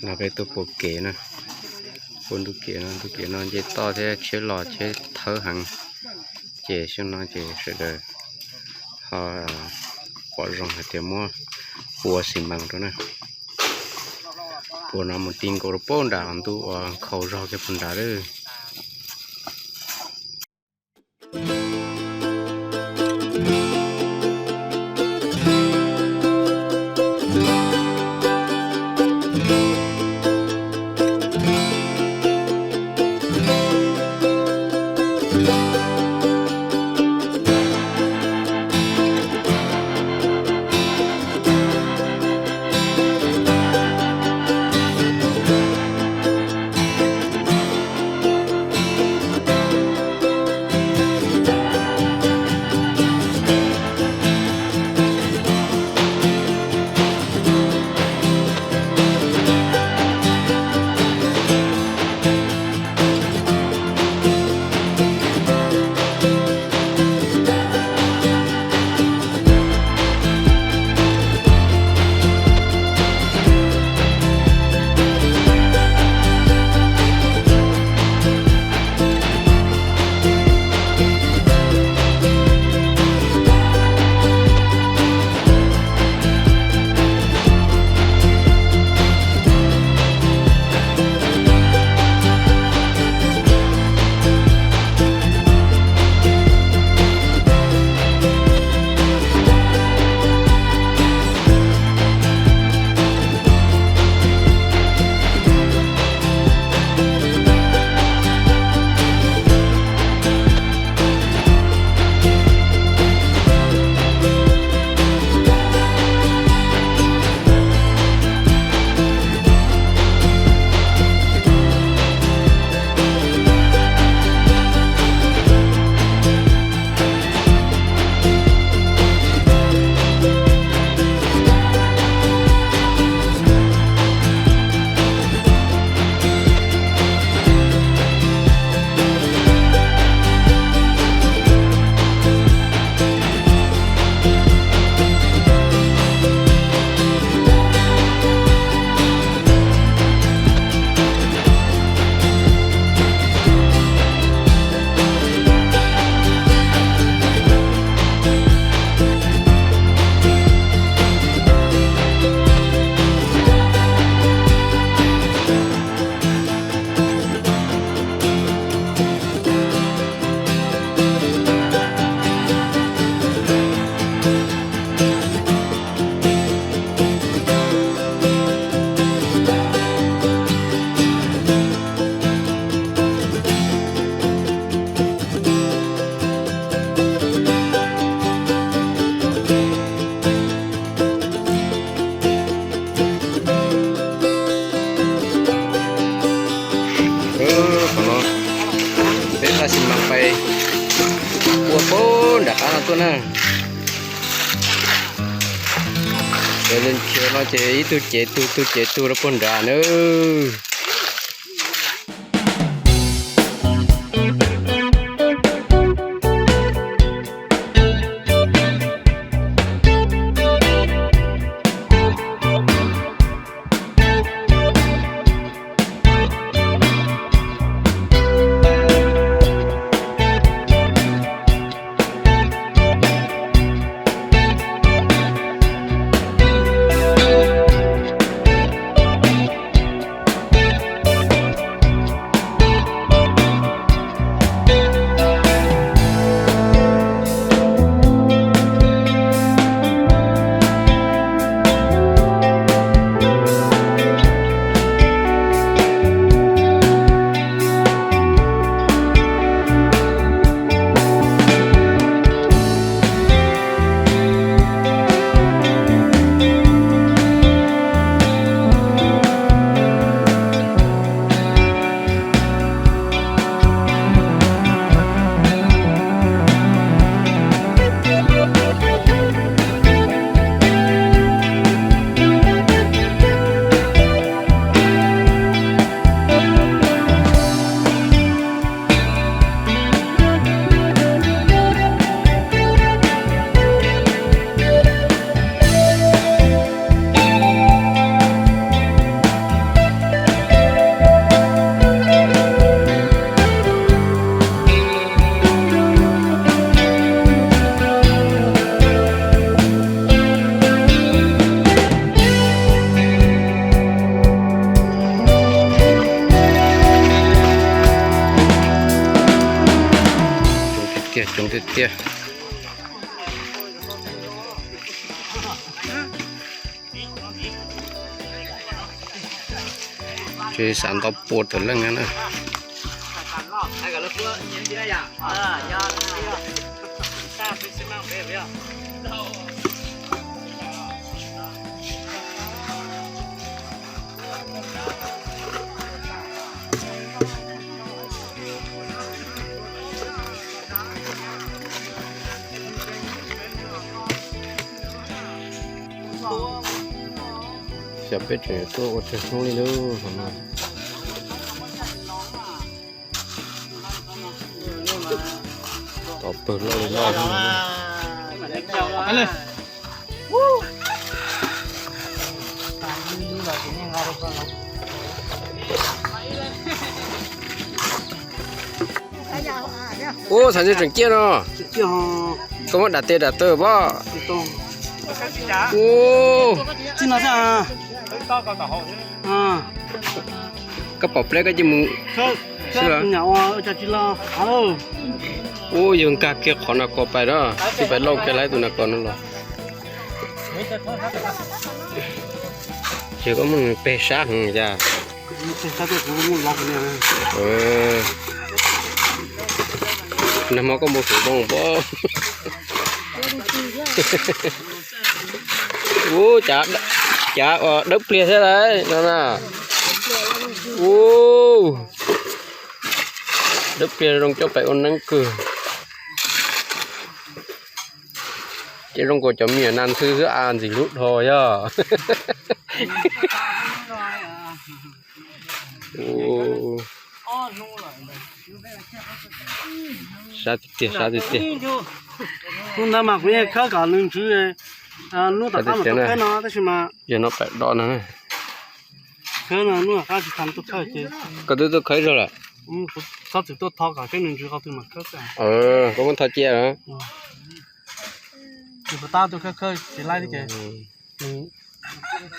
No peb tuaj pua kev na, pua ntu kev no, ntu kev no nce toj thiab tsheb los tsheb thawb heev, ces xyoo no ces sawv daws ho pom zoo hais tias muab pua xi mas rau na. Pua no mus ti nkaus rau pem nram ntu uas nkhaus zog kiag puag nrad lawm. Qhov no peb xa xi mas pais ua pem nram qab no tuaj na. Cov leej khiav no ces ib tug cev tug, tug cev tug rau puag nrad nawb. Tiag tiag. Tsis xav nto pua tawm leej na. Xyov peb tseem yuav tuaj ua tsawg hnub li lub hauv no. Tov pawg loj li loj. Ub, txhais ntshe tseem ciaj no. Koj muab dam tes dam taw pom. Ub, koj pom pleb koj cia mus. Ub, yog nkag kiag qhov nas kos pais na, tsis pais lauj kiag lawv tus nas kos no los. Ces koj muab nws peg sab heev cas. Nag hmo koj mus xum zoo pob. Ub, cav, cav dawb pliag thiab lauj no na. Ub, dawb pliag zoo coj pais ua neeb kawg. Ces zoo nkaus cov me nyuam nas ntxhw xwb a, ntxim hlub dhau yog. Sab tiag tiag, sab tiag tiag. Hnub ntawd mas kuv yeej khawb kom nws ntsws, hnub tom qab mas tuaj khawb no tab sis mas yog no pem do no. Khawb no hnub tom qab tsis tau tuaj khawb ces. Koj twb tuaj khawb zog lawm. Kuv txhob txwm tuaj tho kom seb nws ntsws qhov twg mas khawb xwb. Koj muab tho cia. Nws puas tab tuaj khawb khawb tsis laib thiab ces.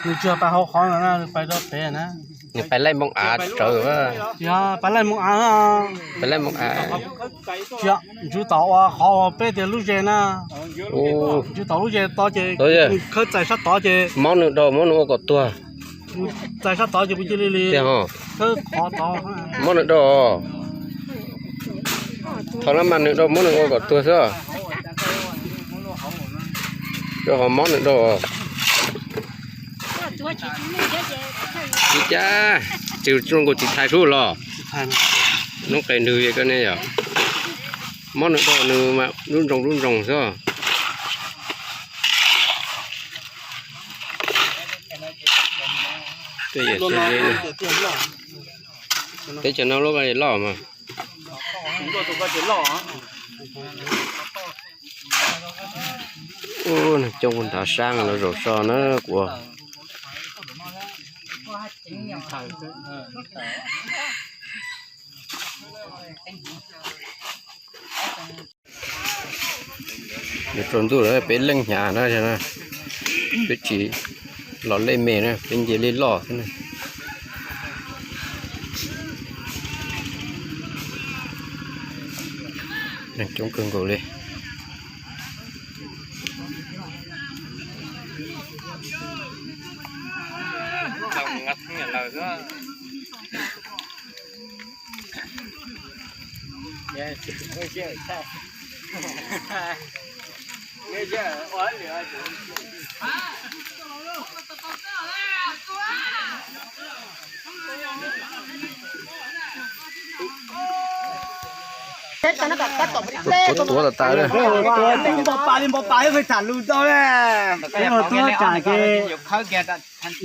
Nws tsuas pais hauv qhov no na, nws pais rau pem na. Nws pais laij npoo av rawv. Yog pais laij npoo av. Pais laij npoo av. Ntsws tom uas qhov uas peb tias lub zes na. Ntsws tom lub zes tod ces nws khawb txais sab tod ces. Mob nws dau, mob nws ua kom tuag. Txais sab tod ces kuv cia li li. Tiag hos. Khawb qhov tod. Mob nws dau. Tho lab mas nws dau, mob nws ua kom tuag xwb. Rau qhov mob nws dau. Tsis cas, tsis zoo nkaus txiv thais sub los. Noob qes nrwg koj ne yom. Mob nws dau nws mas lub nroos lub nroos xwb. Teb chaws no lub ko loj mas. Ub, neeg coob nrad sab los zaum so na kuv. Nws tsaus ntuj lawm peb leej hnyav na, peb tsis los lej me na, peb nce lej loj xwb na. Neeg coob kawg nkaus li. Tuav tuav tas tas li. Npau pa li npau pa li tham lus tau le. Tuav tsam ces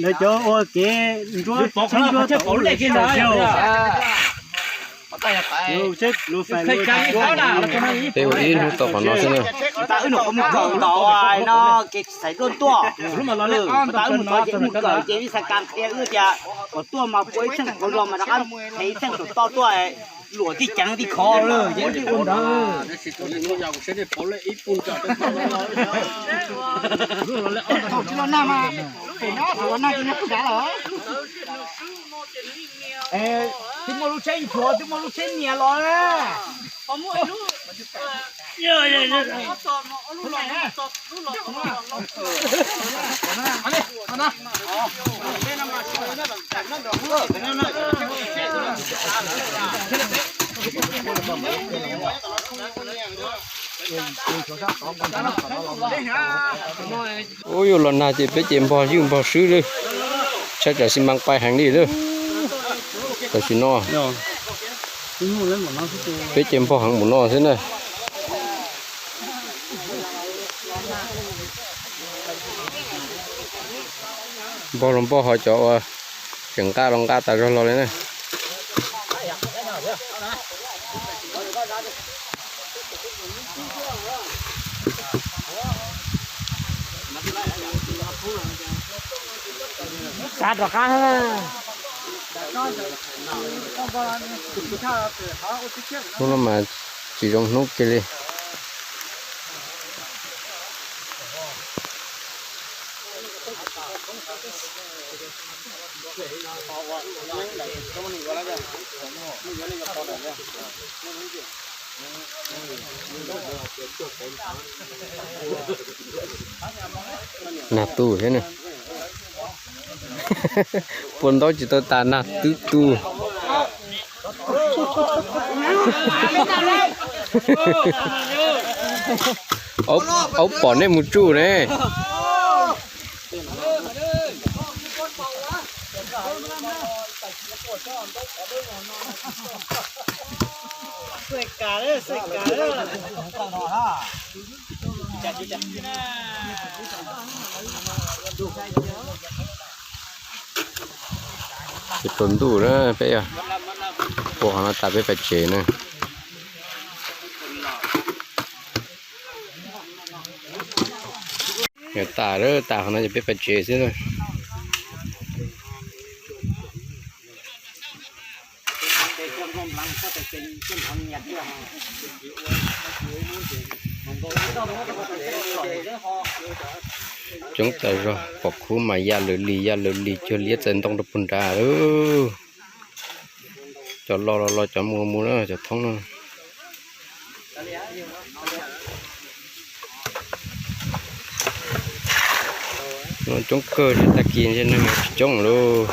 lawv cov ua kev ntsuab tsheb ntsuab tau ua le tau xyov. Peb ua ib hnub tau qhov no xwb na. Tab wb mus kawm ntawd no kev tsis xaiv tuaj tuaj. Tab wb mus txog ces wb mus kawm ces ib xav kas qhia wb tias kom tuaj mas pua ib txheej qhov los mas rov qab phem ib txheej saum toj tuaj, luam tij ceev tij khov lawm ces wb thiaj ua ntawd. Thaum tsis los nag mas, thaum los nag ces nag puag nrad lawm. Twb muaj lub tsheb nchuav, twb muaj lub tsheb nias los na. Ub, yuav los nag ces peb ces npog ywj npog swb lawm, tshaib tsam xi mas pais heev li lawm. Tam sim no peb ces npog heev mus no xwb na. Npog los npog ho cov uas tseem nqa los nqa tas zog los li na. Hnub no mas tsis zoo hnub kiag li. Nag tu thiab ne. Puas ntaub tsis tau tas nag twb tu. Aub pom nej mus tsuj ne. Tsaus ntuj na peb, pua qhov no tas peb pais tsev na. Tas lawm, tas qhov no ces peb pais tsev xwb na. Coob tas zog, pom khub mas ya lawv li ya lawv li cuag liab txais ntoo rau puag nrad lawm. Cov los los los cov mus mus na cov thoob no. Coob kawg, tag kis neeg mas tsis coob lauj.